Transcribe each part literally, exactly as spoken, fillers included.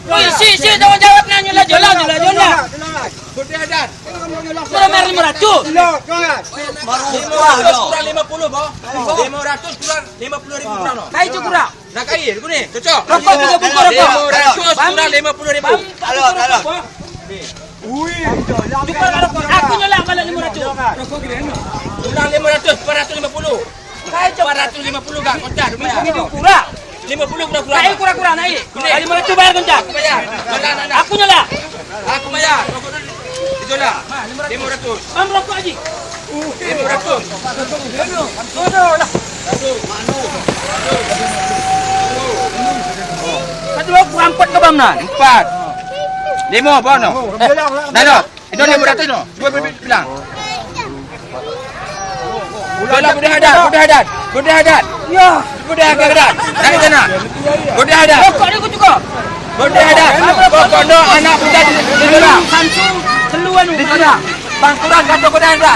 Oi, si, si, tanggung jawab nang, jola, jola, jola, jola. Jola, jola. Kurang lima ratus. Jola, jola. Lima ratus kurang lima puluh, Bo. Lima ratus kurang lima puluh ribu kurang, no? Kai tu kurang. Nah, kai, ni, cocok. Rokok tiga bungkus rokok. Lima ratus kurang lima puluh ribu. Bang, rokok, rokok, Bo. Ui, jola. Tukar rokok. Aku jola balik lima ratus. Kurang lima ratus, empat ratus lima puluh. Empat ratus lima puluh gak, kontan, lumayan. Lima puluh kurang. Lima puluh kurang-kurang. Kai kurang-kurang, nai. Kai lima ratus bayar kontan. Aku bayar. Nah, nah, nah. Aku jola. Aku bayar. Rokok dulu. Jola. Lima ratus. Bang, rokok, Haji. Lima ratus. Satu, dua, kurang empat ke, Bang, nah? Empat. Lima, Bo, no? Nah, no. Itu lima ratus, no. Coba bi-, bi-, bilang. Udah lah, udah ada, udah ada, udah ada. Ya. Udah ada, udah. Dari sana. Udah ada. Rokok ni ku juga. Udah ada. Rokok, no, anak muda di, di sana. Samsu, keluar lu. Di sana. Bang, kurang satu, udah ada.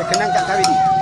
Kenang tak kawin.